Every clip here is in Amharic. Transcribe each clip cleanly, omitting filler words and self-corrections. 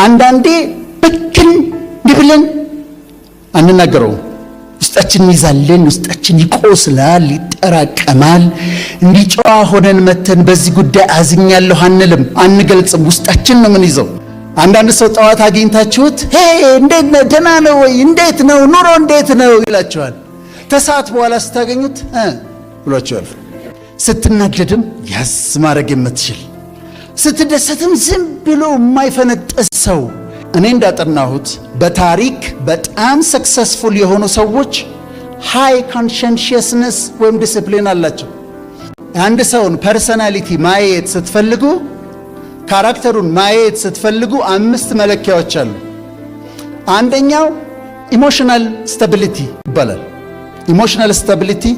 አንዳንዴ ብክን ብለን አንናገረውም። ውስጣችን እንይዛለን። ውስጣችን ይቆስላል፣ ይጠራቀማል። እንዲህ ጨዋ ሆነን መተን በዚህ ጉዳይ አዝኛለሁ አንልም፣ አንገልጽም። ውስጣችን ነው የምንይዘው። አንዳንድ ሰው ጠዋት አግኝታችሁት "Hey፣ እንዴት ነህ? ደህና ነው ወይ? እንዴት ነው ኑሮ? እንዴት ነው?" ይላችኋል። ከሰዓት በኋላ ስታገኙት ብሏችኋል። ስትናደድም ያዝ ማድረግ የምትችል፣ ስትደሰትም ዝም ብሎ የማይፈነጥዝ ሰው። እኔ እንዳጠናሁት በታሪክ በጣም successful የሆኑ ሰዎች high conscientiousness ወይም ዲስፕሊን አላቸው። አንድ ሰውን personality ማየት ስትፈልጉ፣ character ኡን ማየት ስትፈልጉ አምስት መለኪያዎች አሉ። አንደኛው emotional stability ይባላል። Emotional stability፣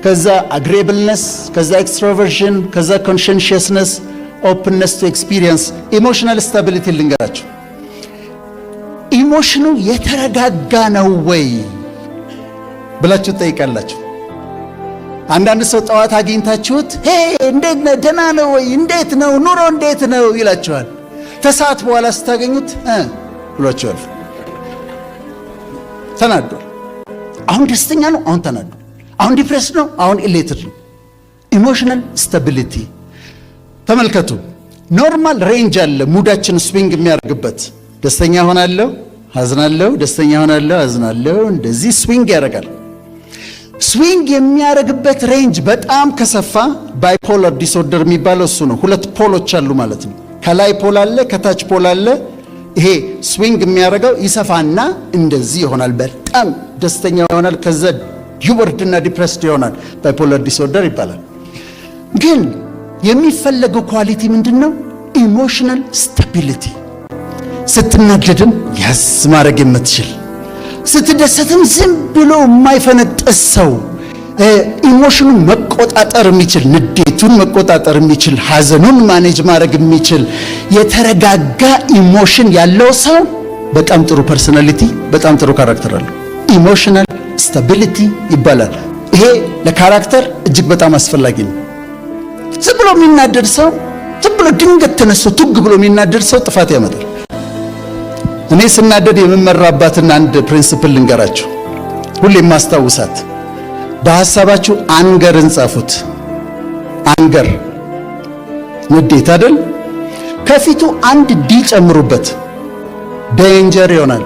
ከዛ agreeableness፣ ከዛ extroversion፣ ከዛ conscientiousness፣ openness to experience። Emotional stability ልንገራችሁ። Emotion ኑ የተረጋጋ ነው ወይ ብላችሁ ትጠይቃላችሁ። አንዳንድ ሰው ጠዋት አግኝታችሁት "Hey፣ እንዴት ነህ? ደህና ነው ወይ? እንዴት ነው ኑሮ? እንዴት ነው?" ይላችኋል። ከሰዓት በኋላ ስታገኙት ብሏችኋል። ተናዷል። አሁን ደስተኛ ነው፣ አሁን ተናዷል። አሁን depressed ነው፣ አሁን elated ነው። Emotional stability ተመልከቱ። Normal range አለ mood ኣችን swing የሚያደርግበት። ደስተኛ ሆናለሁ፣ አዝናለሁ፣ ደስተኛ ሆናለሁ፣ አዝናለሁ። እንደዚህ swing ያደርጋል። Swing የሚያደርግበት range በጣም ከሰፋ bipolar disorder የሚባለው እሱ ነው። ሁለት pole ኦች አሉ ማለት ነው። ከላይ pole አለ፣ ከታች pole አለ። ይሄ swing የሚያደርገው ይሰፋና እንደዚህ ይሆናል። በጣም ደስተኛ ይሆናል። ከዛ ይወርድና depressed ይሆናል። Bipolar disorder ይባላል። ግን የሚፈለገው quality ምንድን ነው? Emotional stability። ስትናደድም ያዝ ማድረግ የምትችል፣ ስትደሰትም ዝም ብሎ የማይፈነጥዝ ሰው፣ emotion ኑን መቆጣጠር የሚችል፣ ንዴቱን መቆጣጠር የሚችል፣ ሐዘኑን manage ማድረግ የሚችል፣ የተረጋጋ emotion ያለው ሰው በጣም ጥሩ personality፣ በጣም ጥሩ character አለው። Emotional stability ይባላል። ይሄ ለ character እጅግ በጣም አስፈላጊ ነው። ዝም ብሎ የሚናደድ ሰው፣ ዝም ብሎ ድንገት ተነስቶ ቱግ ብሎ የሚናደድ ሰው ጥፋት ያመጣል። እኔ ስናደድ የምመራባትን አንድ principle ልንገራችሁ፣ ሁሌ የማስታውሳት። በሐሳባችሁ anger ን ጻፉት። Anger ንዴት አይደል? ከፊቱ አንድ D ጨምሩበት፣ danger ይሆናል።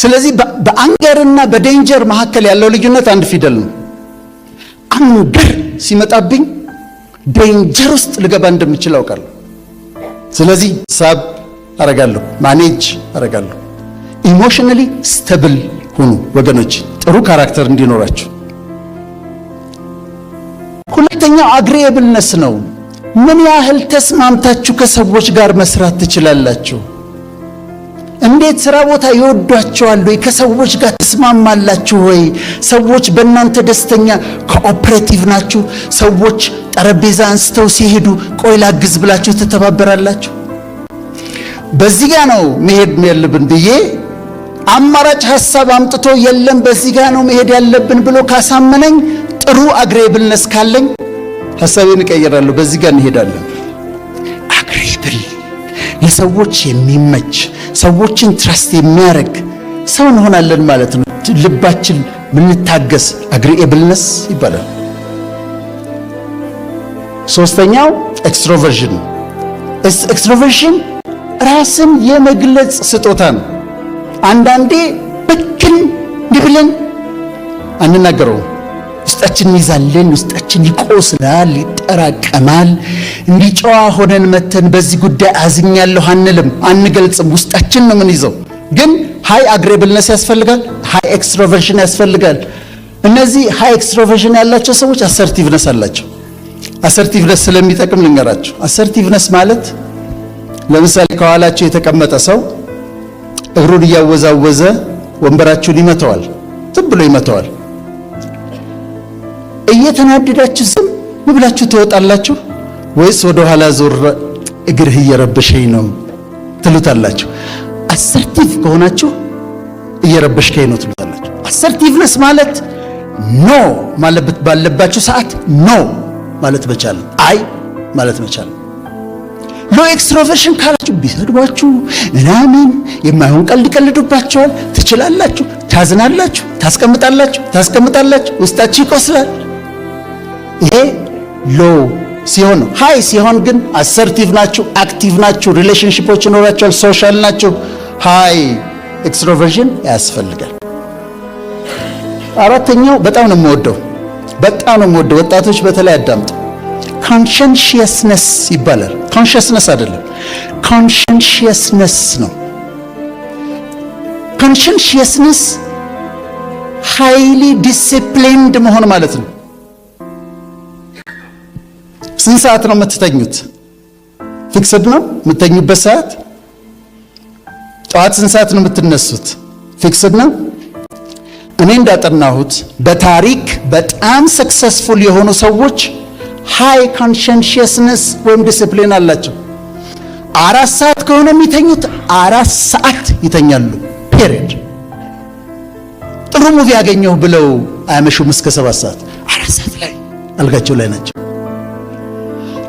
ስለዚህ በ anger ና በ danger መካከል ያለው ልዩነት አንድ ፊደል ነው። Anger ሲመጣብኝ danger ውስጥ ልገባ እንደምችል አውቃለሁ። ስለዚህ ሳብ አረጋለሁ፣ manage አረጋለሁ። Emotionally stable ሁኑ ወገኖች፣ ጥሩ character እንዲኖራችሁ። ሁለተኛው agreeableness ነው። ምን ያህል ተስማምታችሁ ከሰዎች ጋር መስራት ትችላላችሁ? እንዴት ስራ ቦታ ይወዷችኋል ወይ? ከሰዎች ጋር ትስማማላችሁ ወይ? ሰዎች በእናንተ ደስተኛ፣ cooperative ናችሁ? ሰዎች ጠረጴዛ አንስተው ሲሄዱ ቆይ ላግዝ ብላችሁ ትተባበራላችሁ? በዚህ ጋ ነው መሄድ ያለብን ብዬ አማራጭ ሀሳብ አምጥቶ የለም በዚህ ጋ ነው መሄድ ያለብን ብሎ ካሳመነኝ፣ ጥሩ agreeableness ካለኝ ሀሳቤን እቀይራለሁ። በዚህ ጋር እንሄዳለን። Agreeable፣ ለሰዎች የሚመች፣ ሰዎችን trust የሚያደርግ ሰው እንሆናለን ማለት ነው። ልባችን ምንታገስ agreeableness ይባላል። ሶስተኛው extroversion። Extroversion ራስን የመግለጽ ስጦታ ነው። አንዳንዴ ብክን ብለን አንናገረውም። ውስጣችን እንይዛለን። ውስጣችን ይቆስላል፣ ይጠራቀማል። እንዲህ ጨዋ ሆነን መተን በዚህ ጉዳይ አዝኛለሁ አንልም፣ አንገልጽም። ውስጣችን ነው የምንይዘው። ግን high agreeableness ያስፈልጋል፣ high extroversion ያስፈልጋል። እነዚህ high extroversion ያላቸው ሰዎች assertiveness አላቸው። Assertiveness ስለሚጠቅም ልንገራችሁ። Assertiveness ማለት ለምሳሌ ከኋላችሁ የተቀመጠ ሰው እግሩን እያወዛወዘ ወንበራችሁን ይመታዋል። ዝም ብሎ ይመታዋል። እየተናደዳችሁ ዝም ብላችሁ ትወጣላችሁ ወይስ ወደ ኋላ ዞር እግርህ እየረበሸኝ ነው ትሉታላችሁ? Assertive ከሆናችሁ እየረበሽከኝ ነው ትሉታላችሁ። Assertiveness ማለት no ማለት ባለባችሁ ሰዓት no ማለት መቻል፣ አይ ማለት መቻል። Low extroversion ካላችሁ ቢሰድቧችሁ ምናምን የማይሆን ቀልድ ይቀልዱባቸዋል። ትችላላችሁ፣ ታዝናላችሁ፣ ታስቀምጣላችሁ፣ ታስቀምጣላችሁ፣ ውስጣችሁ ይቆስላል። ይሄ low ሲሆን ነው። High ሲሆን ግን assertive ናችሁ፣ active ናችሁ፣ relationship ኦች ይኖራችኋል፣ social ናችሁ። High extroversion ያስፈልጋል። አራተኛው በጣም ነው የምወደው፣ በጣም ነው የምወደው። ወጣቶች በተለይ አዳምጡ። Conscientiousness ይባላል። Consciousness አይደለም፣ conscientiousness ነው። Conscientiousness highly disciplined መሆን ማለት ነው። ስንት ሰዓት ነው የምትተኙት? Fixed ነው የምትተኙበት ሰዓት? ጠዋት ስንት ሰዓት ነው የምትነሱት? Fixed ነው? እኔ እንዳጠናሁት በታሪክ በጣም successful የሆኑ ሰዎች high conscientiousness ወይም ዲስፕሊን አላቸው። 4 ሰዓት ከሆነ የሚተኙት 4 ሰዓት ይተኛሉ። Period። ጥሩ movie ያገኘሁ ብለው አያመሹም እስከ 7 ሰዓት። 4 ሰዓት ላይ አልጋቸው ላይ ናቸው።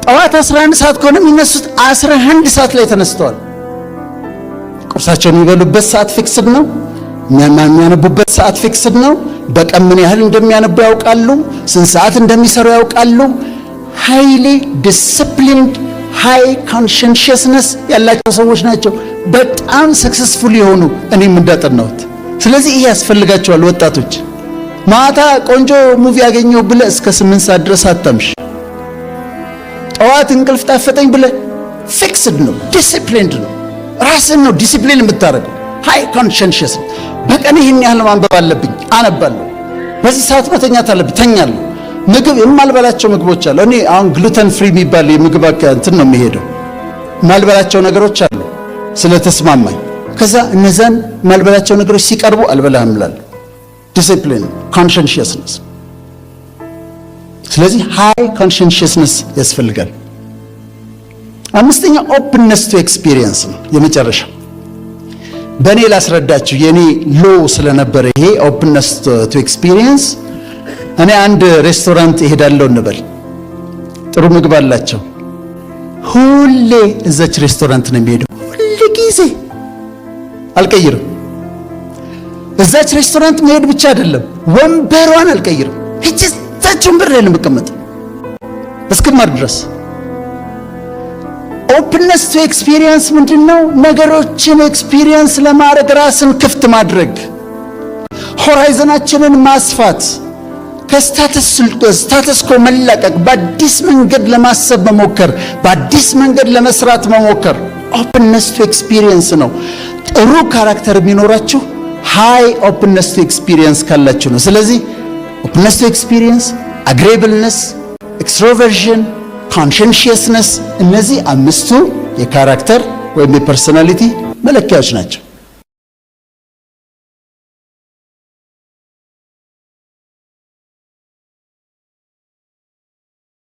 ጠዋት 11 ሰዓት ከሆነ የሚነሱት 11 ሰዓት ላይ ተነስተዋል። ቁርሳቸውን የሚበሉበት ሰዓት fixed ነው። የሚያነቡበት ሰዓት fixed ነው። በቀን ምን ያህል እንደሚያነቡ ያውቃሉ። ስንት ሰዓት እንደሚሰሩ ያውቃሉ። Highly disciplined, high conscientiousness ያላቸው ሰዎች ናቸው በጣም successful የሆኑ፣ እኔም እንዳጠናሁት። ስለዚህ ይሄ ያስፈልጋቸዋል ወጣቶች። ማታ ቆንጆ movie ያገኘሁ ብለህ እስከ 8 ሰዓት ድረስ አታምሽ። ጠዋት እንቅልፍ ጣፈጠኝ ብለህ፣ fixed ነው፣ disciplined ነው። ራስን ነው ዲሲፕሊን የምታደርገው። High conscientious። በቀን ይህን ያህል ማንበብ አለብኝ፣ አነባለሁ። በዚህ ሰዓት መተኛት አለብኝ፣ ተኛለሁ። ምግብ የማልበላቸው ምግቦች አሉ። እኔ አሁን gluten free የሚባል የምግብ እንትን ነው የሚሄደው። የማልበላቸው ነገሮች አሉ ስለተስማማኝ። ከዛ እነዛን የማልበላቸው ነገሮች ሲቀርቡ አልበላህም እላለሁ። Discipline, conscientiousness። ስለዚህ high conscientiousness ያስፈልጋል። አምስተኛ openness to experience ነው የመጨረሻው። በእኔ ላስረዳችሁ፣ የኔ low ስለነበረ ይሄ openness to experience። እኔ አንድ ሬስቶራንት እሄዳለሁ እንበል፣ ጥሩ ምግብ አላቸው። ሁሌ እዛች ሬስቶራንት ነው የምሄደው፣ ሁሌ ጊዜ አልቀይርም። እዛች ሬስቶራንት መሄድ ብቻ አይደለም፣ ወንበሯን አልቀይርም። ሄጄ እዛች ወንበር ላይ ነው የምቀመጠው እስክማር ድረስ። Openness to experience ምንድን ነው? ነገሮችን experience ለማድረግ ራስን ክፍት ማድረግ፣ horizon ኣችንን ማስፋት፣ ከ status quo መላቀቅ፣ በአዲስ መንገድ ለማሰብ መሞከር፣ በአዲስ መንገድ ለመስራት መሞከር openness to experience ነው። ጥሩ character የሚኖራችሁ high openness to experience ካላችሁ ነው። ስለዚህ openness to experience፣ agreeableness፣ extroversion፣ conscientiousness፣ እነዚህ አምስቱ የ character ወይም የ personality መለኪያዎች ናቸው።